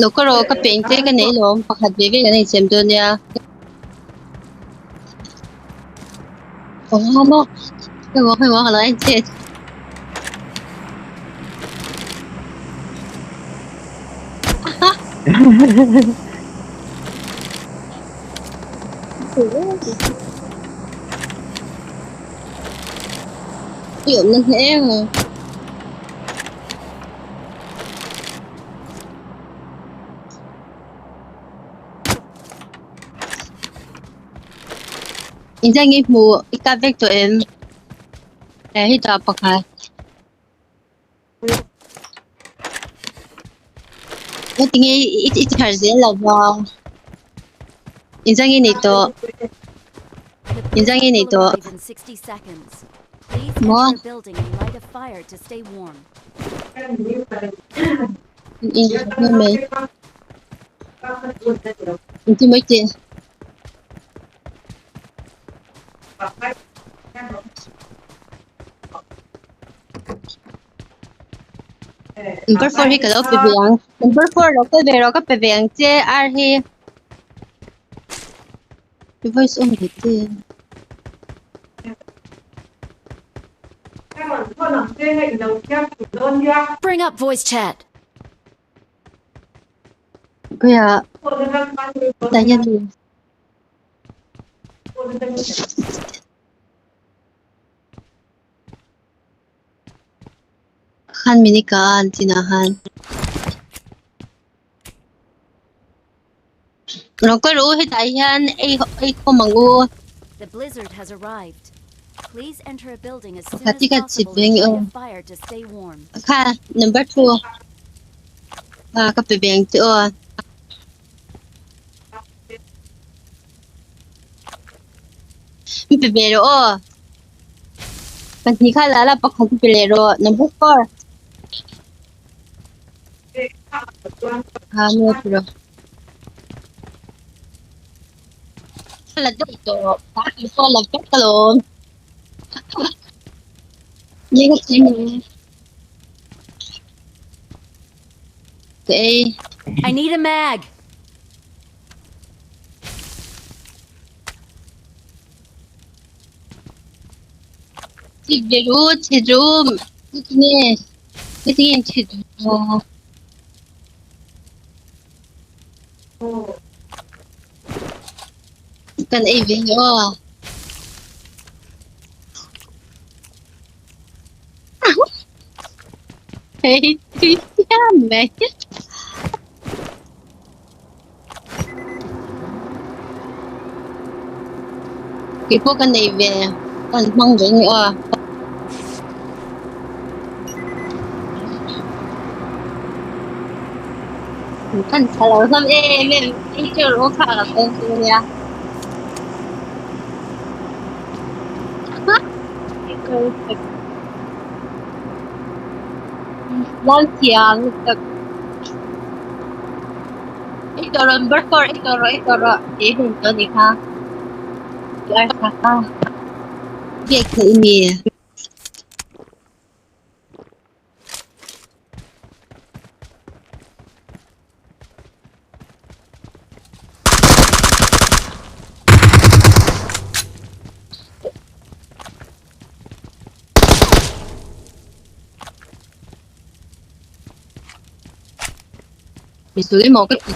Lo ka rawh ka peng che ka nei lawm pakhat ve ve kan insiam dawn nia. Eng maw hei maw hei maw ka lo en che. I awmna hle em a. Inzai nge hmu i kap vek tawh em? Eh hei tah pakhat. Heti nge i i thar zel lo va. Inzai nge nei tawh? Inzai nge nei tawh? Maw? Engtin mai teh? Number 4 hi ka lo pe ve ang. Number 4 lo kal ve rawh ka pe ve ang che ar hi. I voice awm ve te. Bring up voice chat. Kaya tanya ni. Khan minika an tinahan. Lo kal u hetah hian ei ei khawm ang u. The blizzard has arrived. Please enter a building as soon Pakhat as hi ka chhit possible ve and nge light aw. a fire to stay warm. Kha number 2. Ah ka pe ve ang che aw. Min pe ve rawh aw. Pahnih kha la la pakhat pe leh rawh number 4. Ha maw tiraw. La deuh tawh ta ti pawh la vek alawm. Ni ka thei mai. Ka ei. I need a mag. Chhit ve ru, chhit ru. Nge. Hetiang chhit ru. Kan ei ve nge aw. Hei tui chiam mai. Keipawh ka nei ve kan hmang ve nge aw. Kan tha lo hlawm em em ei teuh rawh kha ka kawng chu ania. Lalthiam lutuk. Ei tawh rawh number 4 ei tawh rawh ei tawh rawh tih hun tawh anih kha. Biak theih i mi. Misual emaw ka ti.